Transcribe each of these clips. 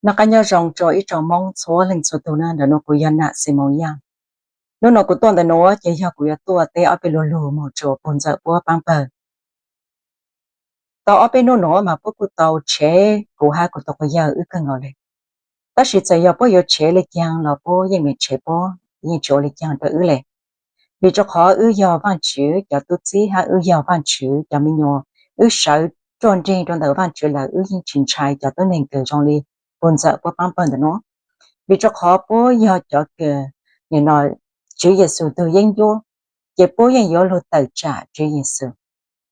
Noj qab nyob zoo rau ib tsoom Hmoob txhua leej txhua tus na, ntawm no kuv yog Nam Xis Moos Yaj. Hnub no kuv tuaj ntawm nuav ces yog kuv yuav tuaj teb ob peb lo lug moog rua puag ntxawm puab paab pawg. Tau ob peb hnub nuav mas puab kuj tau tshev kuv hab kuv tus quas yawg wb kawg nkaus le. Tab sis txawm yog puab yuav tshev le caag los puab yeej meem tshev puab, yeej tsis ua le caag rua wb le. Vim rua qhov wb yog Vaajtswv cov tub txib hab wb yog Vaajtswv cov me nyuam, wb sawv ruaj nreeg rua ntawm Vaajtswv lawm, wb yeej tsis ntshai cov tuab neeg kws zoo li puag ntxawm puab paab pawg ntawm nuav. Vim rua qhov puab yog cov kws, nim no Tswv Yexus tug yeeb ncuab, ces puab yeej yuav lug tawm tsaam Tswv Yexus.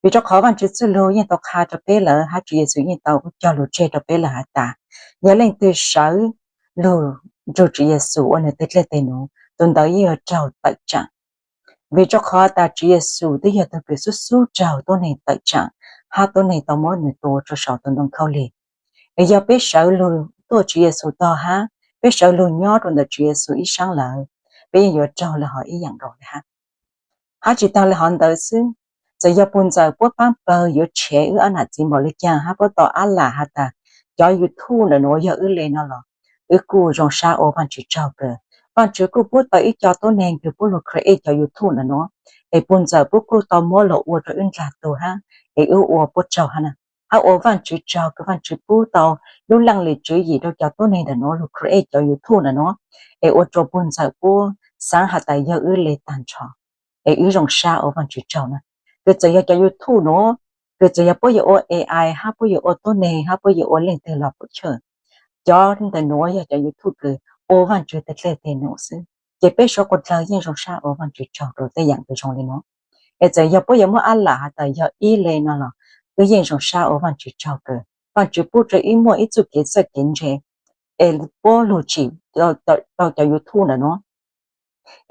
Vim rua qhov Vaajtswv txuj lug yeej tau qha rua peb lawm hab Tswv Yexus yeej tau cog lug tseg rua peb lawm has tas, yog leej twg sawv lug nrug Tswv Yexus ua nwg teg dlej teg num, tug ntawd yeej yuav raug tawm tsaam. Vim rua qhov tas Tswv Yexus twb yog tug kws xub xub raug tuab neeg tawm tsaam, hab tuab neeg tau muab nwg tua rua sau tus ntoo khaub lig. Es yog peb sawv lug tuaj Tswv Yexus tog hab peb sawv lug nyob rua ntawm Tswv Yexus ib saab lawm, peb yeej yuav raug le hov ib yaam nkaus le hab. Hab tsis taag le hov ntawd xwb, txawm yog puag ntxawm puab paab pawg yuav tshev wb ob nam txiv npaum le caag hab puab tau ab lam has tas cov YouTube ntawm nuav yog wb le no los, wb kuj zoo sab ua Vaajtswv tsaug kawg. Vaajtswv kuj pub tau ib co tuab neeg kws puab lug create cov YouTube ntawm nuav, es puag ntxawm puab kuj tau muab los ua rua wb ndlag tug hab, es wb ua puab tsaug hab na. Hab ua Vaajtswv tsaug kws Vaajtswv pub tau lub leej li tswv yim rua cov tuab neeg ntawm nuav lug create cov YouTube ntawm nuav, es ua rua puag ntxawm puab xaav has tas yog wb le taag nrho, es wb zoo sab ua Vaajtswv tsaug na. Kws txawm yog cov YouTube nuav, kws txawm yog puab yuav ua A I hab puab yuav ua tuab neeg hab puab yuav ua leej twg los puab chawj, cov ntawm nuav yog cov YouTube kws ua Vaajtswv teg dlej teg num xwb, ces peb suav quas dlawg yeej zoo sab ua Vaajtswv tsaug rua tej yaam kws zoo le nuav. Es txawm yog puab yuav muab ab lam has tas yog ib le no los, wb yeej zoo sab ua Vaajtswv tsaug kws Vaajtswv pub rua wb muaj ib txuj kev txawj kev ntse, es puab lug tsim tau cov YouTube ntawm nuav,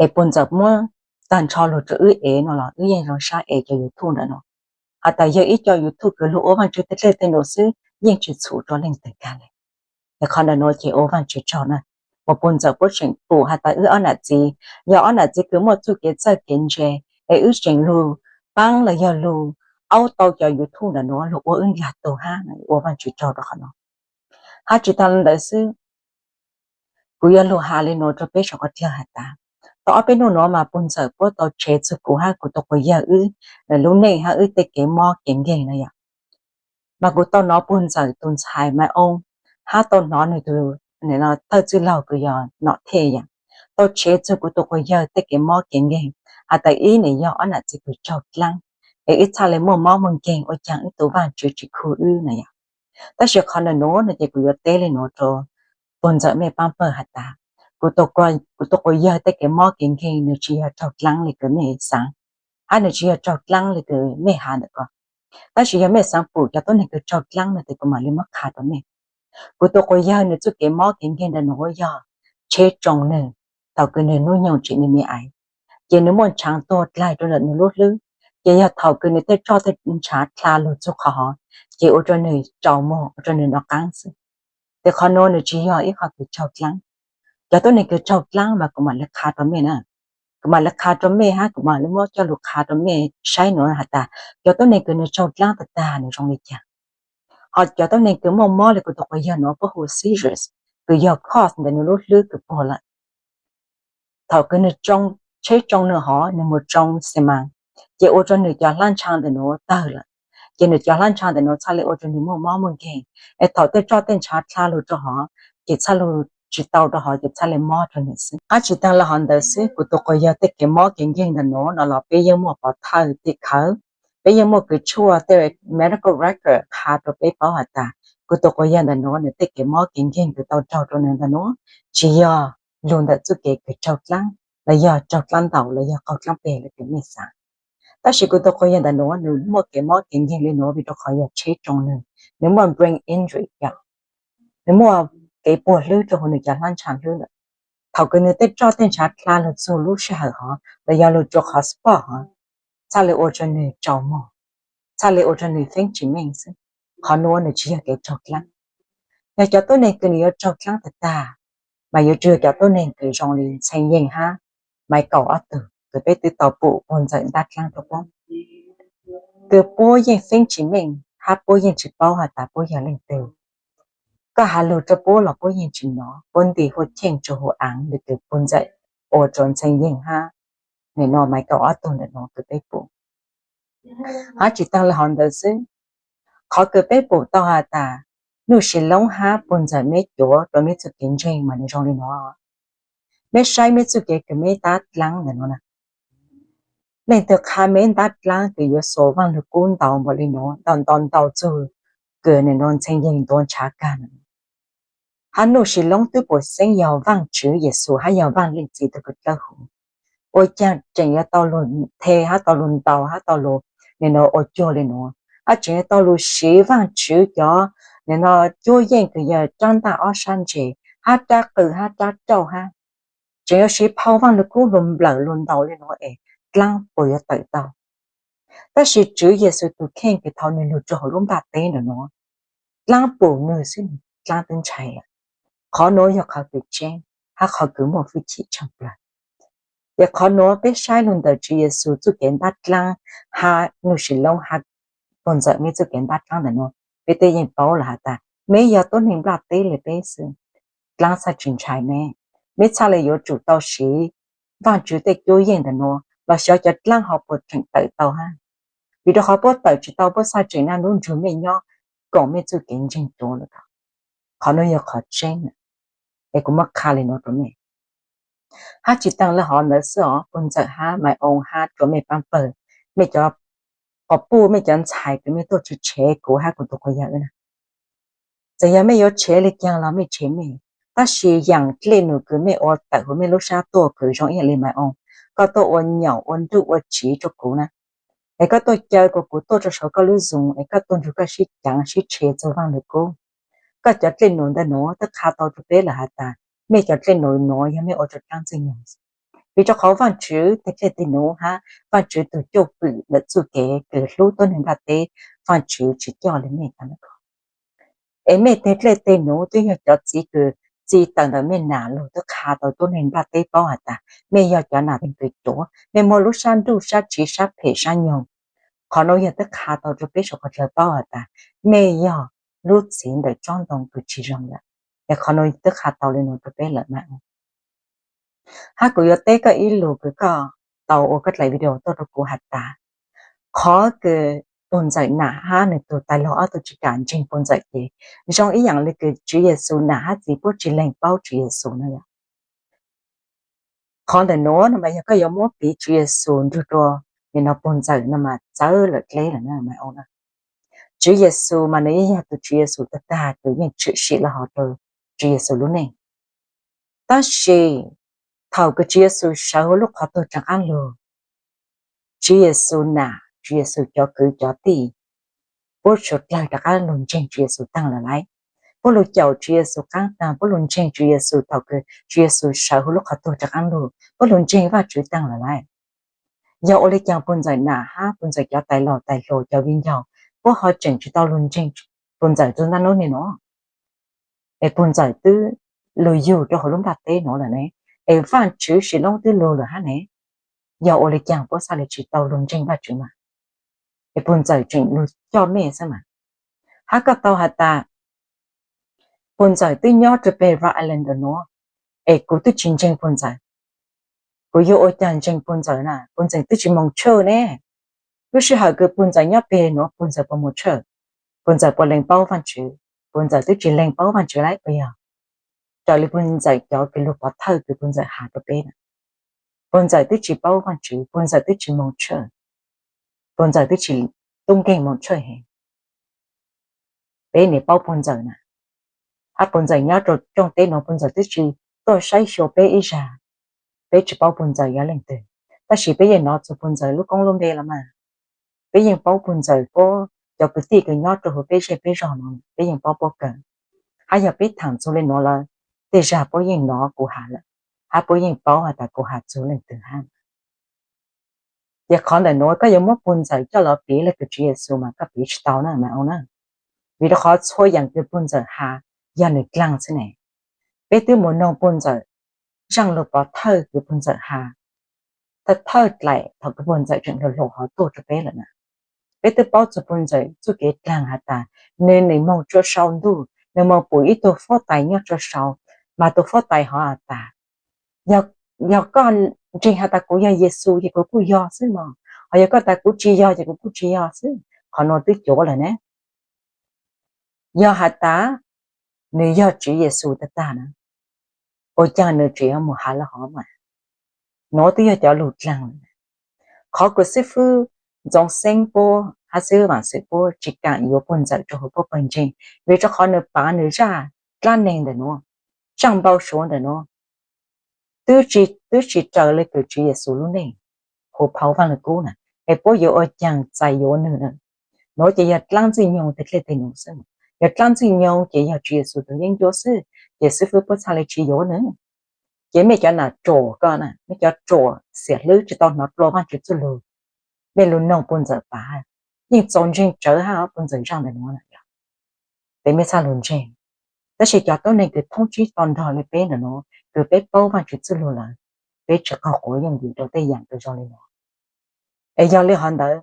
es puag ntxawm muab taag nrho lug rua wb ev no los wb yeej zoo sab ev cov YouTube ntawm nuav. Has tas yog ib co YouTube kws lug ua Vaajtswv teg dlej teg num xwb yeej tsis txhum rua leej twg kag le. Es qhov ntawm nuav ces ua Vaajtswv tsaug na, uas puag ntxawm puab tseem pum has tas wb ob nam txiv, yog ob nam txiv kws muaj txuj kev txawj kev ntse, es wb tseem lug paab los yog lug aub tau cov YouTube ntawm nuav lug ua wb ndlag tug hab, ua Vaajtswv tsaug rua qhov nuav. Hab tsis taag le ntawd xwb, kuv yuav lug has le nuav rua peb suav quas dlawg has tas, tau ob peb nub nuav mas puag ntxawm puab tau tshev txug kuv hab kuv tus quas yawg wb lub neej hab wb tej kev mob kev nkeeg na yom. Mas kuv tau nov puag ntxawm tus ntxhais Maiv Oo, hab tau nov nwg tus thawj txwj laug kws yog Nom Thej yom, tau tshev txug kuv tus quas yawg tej kev mob kev nkeeg, has tas ib nwg yog ob nam txiv kws raug dlaab, es wb txhaj le muaj mob muaj nkeeg ua caag wb tus Vaajtswv tsis khu wb na yom. Tab sis qhov ntawm nuav no ces kuv yuav teb le nuav rua puag ntxawm mej paab pawg has tas, kuv tus quas yawg tej kev mob kev nkeeg nwg tsis yog raug dlaab le kws mej xaav, hab nwg tsis yog raug dlaab le kws mej has ntawm ko. Tab sis yog mej xaav pum cov tuab neeg kws raug dlaab no tes kuv mam le muab qha rua mej. Kuv tus quas yawg nwg txuj kev mob kev nkeeg ntawm nuav yog tsheb tsoo nwg thaum kws nwg hnub nyoog tseem me me aiv, ces nwg muaj ntshaav tuag dlaig rua ntawm nwg lub hlwb, ces yog thaum kws nwg tej roj tej ntshaav dlha lug txug qhov hov, ces ua rua nwg tsaus muag, ua rua nwg nov qaab xwb. Tes qhov nuav nwg tsis yog ib qhov kws raug dlaab. Cov tuab neeg kws raug dlaab mas kuv mam le qha rua mej na. Kuv mam le qha rua mej hab kuv mam le muab coj lug qha rua mej saib nuav has tas, cov tuab neeg kws nwg raug dlaab tag tag nwg zoo le caag. Ho cov tuab neeg kws muaj mob le kuv tus quas yawg nuav puab hu seizures, kws yog cause ntawm nwg lub hlwb kws puag lawm. Thaum kws nwg tsoo, tsheb tsoo nwg hov, nwg moog tsoo xe maas, ces ua rua nwg cov hlab ntshaav ntawm nuav tawg lawm, ces nwg cov hlab ntshaav ntawm nuav txhaj le ua rua nwg muaj mob muaj nkeeg. Es thaum tej roj tej ntshaav dlha lug rua hov, ces txhaj lug tsis tau rua hov ces txhaj le mob rua nwg xwb. Hab tsis taag le hov ntawd xwb, kuv tus quas yawg tej kev mob kev nkeeg ntawm nuav no los peb yeej muaj pov thawj tim khawv, peb yeej muaj kws tshuaj tej medical record qha rua peb paub has tas, kuv tus quas yawg ntawm nuav nwg tej kev mob kev nkeeg kws tau raug rua nwg ntawm nuav, tsis yog lug ntawm txuj kev kws raug dlaab, los yog raug dlaab ntaus los yog qaug dlaab peg le kws mej xaav. Tab sis kuv tus quas yawg ntawm nuav nwg muaj kev mob kev nkeeg le nuav vim rua qhov yog tsheb tsoo nwg, nwg muaj brain injury yom, nwg muaj kev puag hlwb rua huv nwg cov hlab ntshaav hlwb lawm. Thaum kws nwg tej roj tej ntshaav dlha lug txug lub sij hawm hov los yog lug rua qhov spot hov, txhaj le ua rua nwg tsaus muag, txhaj le ua rua nwg feeb tsis meej xwb. Qhov nuav nwg tsis yog kev raug dlaab. Yog cov tuab neeg kws nwg yuav raug dlaab tag tag, mas yuav tsum yog cov tuab neeg kws zoo li Ntxhee Yeej hab Maiv Kaum ob tug kws peb twb tau pum puag ntxawm ntab dlaab rua puab, kws puab yeej feeb tsis meej hab puab yeej tsis paub has tas puab yog leej twg. Koj has lug rua puab los puab yeej tsi nov, puab nti huaj cheej rua huv aav le kws puj ntxawm ua rua Ntxhee Yeeg hab nim no Maiv Kaum ob tug ntawm nuav kws peb pum. Hab tsi taag le hov ntawd xwb, qhov kws peb pum tau has tas Nuj Sis Loob hab puj ntxawm meb cuav rua meb txuj kev ntseeg mas nwg zoo le nuav. Meb saib meb txuj kev kws meb ntab dlaab ntawm nuav na, leej twg qha meb ntab dlaab kws yuav xuas Vaaj Lug Kub ntau npaum le nuav, ntau ntau ntau txug kws nim no Ntxhee Yeeg ntuav ntshav kag na. Hab Nuj Sis Loob twb pum xeeb yog Vaajtswv Yexus hab yog Vaaj Leej Txiv tug kws dlawb huv, ua caag tseem yuav tau lug the hab tau lug ntaus hab tau lug nim no ua cuag le nuav, hab tseem yuav tau lug siv Vaajtswv cov nim no cuab yeej kws yog rab ntaj ob sab ntse hab rab qws hab rab rauj hab, tseem yuav siv phau Vaaj Lug Kub lug nplawm lug ntaus le nuav es dlaab puas yuav tawm tau? Tab sis Tswv Yexus tug kheej kws thaus nwg lug rua huv lub nplaj teb ntawm nuav, dlaab pum nwg xwb dlaab twb ntshai lawm. Qhov nuav yog qhov kws tseeb hab qhov kws muaj hwj chim tshaaj plawg. Ces qhov nuav peb saib lug ntawm Tswv Yexus txuj kev ntab dlaab hab Nuj Sis Loob hab puj ntxawm meb txuj kev ntab dlaab ntawm nuav, peb twb yeej paub lawm has tas meb yog tuab neeg nplaj teb le peb xwb, dlaab txhaj tsi ntshai meb. Meb txhaj le yuav tsum tau siv Vaajtswv tej cuab yeej ntawm nuav los xyov cov dlaab ho puas tseem tawm tau hab. Vim rua qhov puab tawm tsi tau puab txhaj tseem naj nub nrug mej nyob koom mej txuj kev ntseeg tuav lawm ko. Qhov nuav yog qhov tseeb, es kuv muab qha le nuav rua mej. Hab tsi taag le hov ntawd xwb os, puj ntxawm hab Maiv Oo hab rua mej paab pawg, mej cov quas puj mej cov ntxhais kws mej tuaj tsi tshev kuv hab kuv tug quas yawg na. Txawm yog mej yuav tshev le caag los mej tshev mej, tab sis yaam dlej num kws mej ua tawm huv mej lub sab tuaj kws zoo ib yam le Maiv Oo, koj tuaj ua nyaum ua nruj ua tsiv rua kuv na, es koj tuaj caw kuas kuv tuaj rua saum koj lub Zoom es koj tuaj nrug koj sib caav sib tshev txug Vaaj Lug Kub. Koj cov dlej num ntawm nuav twb qha tau rua peb lawm has tas mej cov dlej num nuav yog mej ua rua dlaab ntxwg nyoog. Vim rua qhov Vaajtswv tej dlej tej num hab Vaajtswv tug cwj pwm ntawm txuj kev kws hlub tuab neeg nplaj teb, Vaajtswv tsi coj le mej tag nrho. Es mej tej dlej tej num twb yog cov txiv kws txi tawm ntawm mej nam lug twb qha tau tuab neeg nplaj teb paub has tas mej yog cov nam kws cuav, mej muaj lub sab nruj sab tsiv sab phem sab nyoog. Qhov nuav yog twb qha tau rua peb suav qhov dlawg paub has tas mej yog lub txiv ntawm tsob ntoo kws tsi zoo lawm. Es qhov nuav twb qha tau le nuav rua peb lawm mas. Hab kuv yuav teb koj ib lus kws koj tau ua koj dlaim video tuaj rua kuv has tas, qhov kws puj ntxawm nam hab nwg tug tais laug ob tug tsi kam ntseeg puj ntxawm ces zoo ib yaam le kws Tswv Yexus nam hab txiv puab tsi leeg paub Tswv Yexus na yom. Qhov ntawm nuav no mas yog koj yuav muab piv Tswv Yexus nrug rua nim no puj ntxawm no mas txawv lawm dleb lawm na mas. Tswv Yexus mas nws yeej yog tus Tswv Yexus tag tag kws yeej tshwm sim los hov rua Tswv Yexus lub neej. Tab sis thaum kws Tswv Yexus sawv huv lub qhov tuag rov qaab lug, Tswv Yexus nam, Tswv Yexus cov kwv cov tij, puab suav dlawg rov qaab lug ntseeg Tswv Yexus taag lawm lauj. Puab lug caum Tswv Yexus qaab taag, puab lug ntseeg Tswv Yexus thaum kws Tswv Yexus sawv huv lub qhov tuag rov qaab lug, puab lug ntseeg Vaajtswv taag lawm lauj. Yog ua le caag puj ntxawm nam hab puj ntxawm cov tais laug tais hluas cov viv ncaus puab ho tseem tsi tau lug ntseeg puj ntxawm txug ntaaj nub ni nuav? Es puj ntxawm twb lug yug rua huv lub nplaj teb nuav lawm ne, es Vaajtswv Sis Loob twb lug lawm hab ne. Yog ua le caag puab xaav le tsi tau lug ntseeg Vaajtswv mas? Es puj ntxawm tseem lug coj mej xwb mas. Hab koj tau has tas puj ntxawm twb nyob rua peg Rhode Island ntawm nuav, es kuv twb tsi ntseeg puj ntxawm. Kuv yuav ua caag ntseeg puj ntxawm na? Puj ntxawm twb tsi moog tshwj ne. Lub sij hawm kws puj ntxawm nyob peg nuav puj ntxawm puas moog tshwj? Puj ntxawm puas leeg paub Vaajtswv? Puj ntxawm twb tsi leeg paub Vaajtswv lauj, puas yog? Raws le puj ntxawm cov kws lug pov thawj kws puj ntxawm has rua peb na, puj ntxawm twb tsi paub Vaajtswv, puj ntxawm twb tsi moog tshwj, puj ntxawm twb tsi tub nkeeg moog tshwj heev. Peb nim paub puj ntxawm na, hab puj ntxawm nyob rua rooj teb nuav puj ntxawm twb tsi tuaj saib xyuas peb ib zag. Peb tsi paub puj ntxawm yog leej twg, tab sis peb yeej nov txug puj ntxawm lub koob lub npe los mas. Peb yeej paub puj ntxawm puab cov kwv tij kws nyob rua huv peb zej peb zog nuav, peb yeej paub puab kawg. Hab yog peb thaam txug le nuav lawm, tej zag puab yeej nov kuv has lawm, hab puab yeej paub has tas kuv has txug leej twg hab. Ces qhov ntawm nuav koj yuav muab puj ntxawm coj los piv le kws Tswv Yexus mas koj piv tsi tau na mas ua na. Vim rua qhov txhua yaam kws puj ntxawm has yog nwg dlaag xwb ne. Peb twb moog noog puj ntxawm zaaj lug pov thawj kws puj ntxawm has, thawj thawj dlaim thaum kws puj ntxawm tseem hluas hluas hov tuaj rua peb lawm na. Peb twb paub txug puj ntxawm txuj kev dlaag has tas nwg nim moog tsua sau ntuj, nws mus pum ib tug fob tais nyob rau saud, mas tus fob tais hov has tas, yog koj ntseeg has tas kuv yog Yexus ces kuv kuj yog xwb mog, ho yog koj tas kuv tsis yog ces kuv kuj tsis yog xwb. Qhov nuav twb cuav lawm ne. Yog has tas nws yog Tswv Yexus tag tag na, ua caag nws tseem yuav mus has lawm hov mas? Nuav twb yog cov lug dlaag lawm. Qhov kws xib fwb Ntxoov Xeeb puab hab xib fwb Vaam Xwm puab tsis kaam yuav puj ntxawm rua huv puab pawg ntseeg, vim rua qhov nws paav nws zaj dlaab neeg ntawm nuav, zaj npau suav ntawm nuav, twb tsis raws le kws Tswv Yexus lub neej hu phau Vaaj Lug Kub na, es puab yuav ua caag txais yuav nwg na? Nuav ces yog dlaab ntxwg nyoog teg dlej teg num xwb. Yog dlaab ntxwg nyoog ces yog Tswv Yexus tug yeeb ncuab xwb, ces xib fwb puab txhaj le tsis yuav nws. Ces mej cov nam ruam ko na, mej cov ruam xiam hlwb tsis tau nov dlua Vaajtswv txuj lug, mej lug noog puj ntxawm paav, yeej txaus ntseeg tsawv hab puj ntxawm zaj ntawm nuav na yog, tes mej txhaj lug ntseeg. Tab sis cov tuab neeg kws thoob tsib tau nrog le peb ntawm nuav, kws peb paub Vaajtswv txuj lug lawm, peb tsis qaug quav yooj yim rua tej yaam kws zoo le nuav. Es yog le hov ntawd,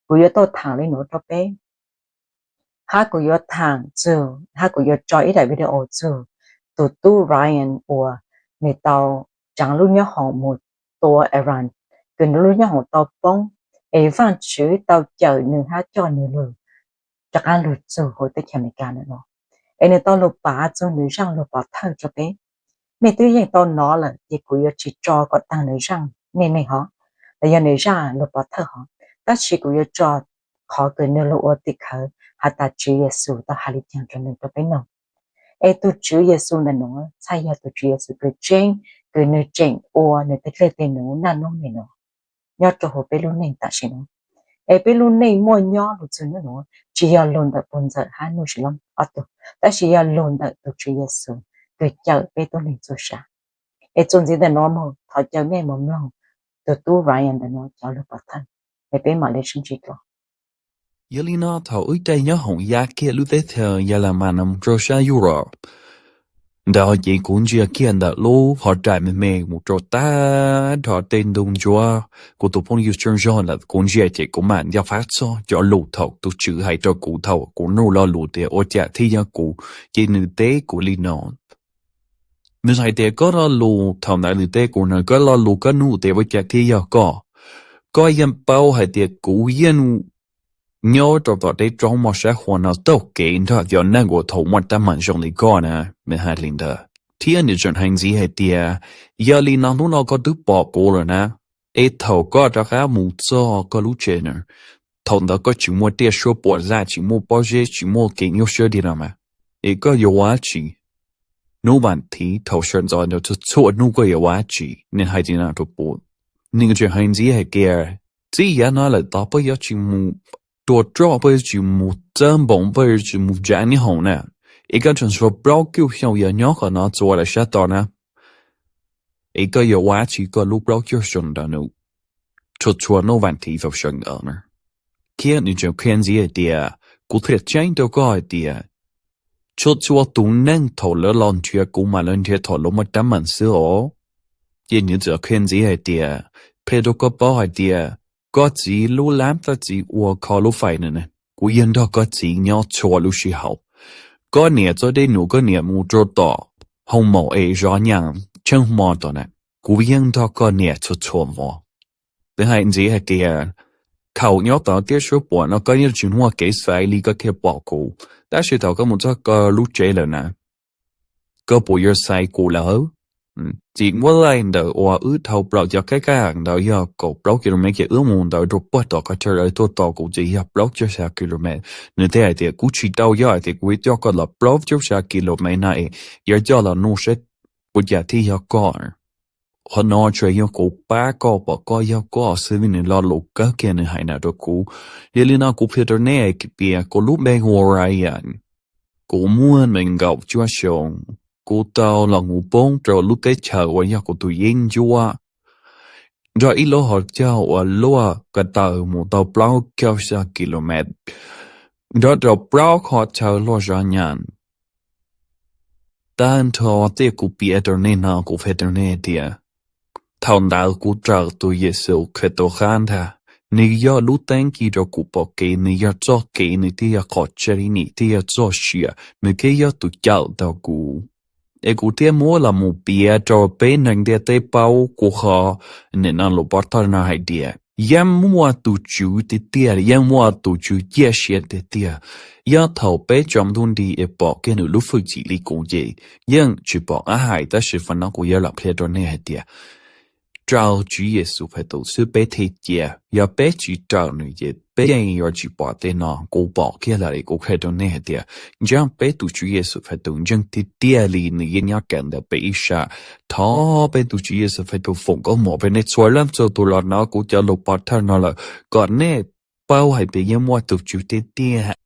kuv yuav tuaj thaam le nuav rua peb, hab kuv yuav thaam txug, hab kuv yuav tso ib daim video txug tug tub Ryan uas nwg tau tsaav lub nyob hoom mus tua Iran, kws nwg lub nyob hoom tau poob, es Vaajtswv tau cawm nwg hab coj nwg lug rov qaab lug txug huv teb chaws Amelikas ntawm nuav, es nwg tau lug paav txug nwg zaj lug pov thawj rua peb. Mej twb yeej tau nov lawm ces kuv yuav tsis tso kom taag nwg zaj neej neeg hov, los yog nwg zaj lug pov thawj hov, tab sis kuv yuav tso qhov kws nwg lug ua tim khawv has tas Tswv Yexus tau has le caag rua nwg rua peb noog. Es tug Tswv Yexus ntawm nuav txhaj yog tug Tswv Yexus kws tseeb, kws nwg tseem ua nwg teg dlej teg num naj nub nim nuav nyob rua huv peb lub neej tam sim nuav. Es peb lub neej muaj nyob lug txug nub nuav tsis yog lug ntawm puj ntxawm hab nuj si loob ob tug, tab sis yog lug ntawm tug Tswv Yexus kws cawm peb tuab neeg txuj sa. Es txuas ntxiv ntawm nuav moog thov caw mej mus mloog tug tub Ryan ntawm nuav cov lug pov thawj, es peb mam le sib ntsib dlua. Yog li no thaum wb caij nyob hoom ya kiag lub teb chaws Yelemas no mus rau sab Europe ntawd ces kuv ntsia kiag ntawm lub hov rais me me mus rau tag nrho tej ntug ntsuab. Kuv tus phooj ywg Tsheej Zog lawm kuv ntsia ces kuv mam nco qab txog cov lus thaum tus tswv hais rau kuv thaum kuv nug lo lus tias ua cas thiaj yog kuv, ces nws teb kuv li no. Nws hais tias koj lo lus thaum ntawd nws teb kuv no, koj lo lus koj nug tias ua cas thiaj yog koj, koj yeej paub hais tias kuv yeej nyob rau tom teb roob moj sab huas no taug kev nrog cov neeg uas thaum muaj teeb meem zoo li koj na. Nws hais li ntawd thiab nws tseem hais ntxiv hais tias yog li no hnub no koj twb pom kuv lawm na, es thaum koj rov qab mus txog koj lub tsev na, thaum ntawd koj tsis muaj tiaj suab puam zaj, tsis muaj pob zeb, tsis muaj kev nyuaj siab li no mas, es koj yuav ua dab tsi? Hnub vas thiv thaum sawv ntxov ntawd txhua txhua hnub koj yuav ua dab tsi? Nws hais li no rau kuv. Nws tseem hais ntxiv hais tias txij yav no lawm tod puab yuav tsis mus tua roj, puab yuav tsis mus txawb npoos, puab yuav tsis mus tsav nyob hoom na, es koj tseem tshuav plaub caug xyoo yog nyob qhov no txuas lawm sab tod na, es koj yuav ua dab tsi koj lub plaub caug xyoo ntawd na? Txhua txhua hnub vas thiv thaum sawv ntxov na. Thiab nws tseem qhia ntxiv hais tias kuv qhia tseeb rau koj hais tias txhua txhua tus neeg thaum lawv los nrhiav kuv mas lawv nrhiav thaum lawv muaj teeb meem xwb os. Ces nws txawm qhia ntxiv hais tias qhia rau koj paub hais tias koj txiv lub lab txoj txiv ua kho lub fais na, kuv yeej nrog koj txiv nyob txhua lub sij hawm. Koj niam txoj dej num koj niam mus rau tom hoo maum es zov nyas tsheej hmo tom na, kuv yeej nrog koj niam txhua txhua hmo. Nws hais ntxiv hais tias thaum nyob tod tiaj suab puam no koj yeej tsis muaj kev xaiv li koj thiaj pom kuv, tab sis thaum koj mus txog koj lub tsev lawm na, koj puas yuav xaiv kuv lawm? Txij nqua dai ntawm uas wb dhau plaws cov kab kaj ntawd yog kaum plaub kilomev ces wb mus ntawd rau puag tom qhov chaw lawv tuaj tos kuv ces yog plaub caug xya kilomev. Nws thiaj hais tias kuv tsis tau, yog hais tias kuv yuav coj koj los plaub caug xya kilomev na es yuav coj los nug saib ua cas thiaj yog koj. Qhov no tsuas yog kuv pab koj pom koj yog koj xwb, vim nws lo lus kawg kiag nws hais na rau kuv. Yog li no kuv qhia rau nej tias kuv lub npe hu ua Ryan, kuv muaj nees nkaum cuaj xyoo. Kuv tau los mus poob rau lub teb chaws uas yog kuv tus yeeb ncuab nrog ib lub hauv caug uas luaj ko taw mus tau plaub caug xya kilomev nrog rau plaub qhov chaw luaj zov nyas. Tag nrho tej kuv piav rau nej no kuv qhia rau nej tias thaum ntawd kuv raws tus Yexus Khetos qab ntag. Nws yog lub teeb ci rau kuv pom kev, nws yog txoj kev, nws thiaj yog qhov tsev, nws thiaj yog txoj sia, nws thiaj yog tus cawm tau kuv. Es kuv thiaj muab los mus piav rau peb neeg ntiaj teb paub kuv qhov nim no lus pov thawj no hais tias yeej muaj tus Tswv tiag tiag, yeej muaj tus Tswv ciaj sia tiag tiag. Yog thaum peb tsaus ntuj nti es pom kiag nws lub hwj chim li kuv ces yeej tsis pom qab hais, tab sis qhov no kuv yuav los qhia rau nej hais tias raws Tswv Yexus Fais Tus xwb peb thiaj cia. Yog peb tsis raws nws ces peb yeej yuav tsis pom tej no. Kuv pom kiag lawm, kuv qhia rau nej hais tias ntseeg peb tus Tswv Yexus Fais Tus ntseeg tiag tiag li nws yeej nyob kawm ntawm peb ib sab. Thov peb tus Tswv Yexus Fais Tus foom koob hmoov rau nej txhua leej txhua tus los hnov kuv cov lus pov thawj no lawm kom nej paub hais tias yeej muaj tus Tswv tiag tiag.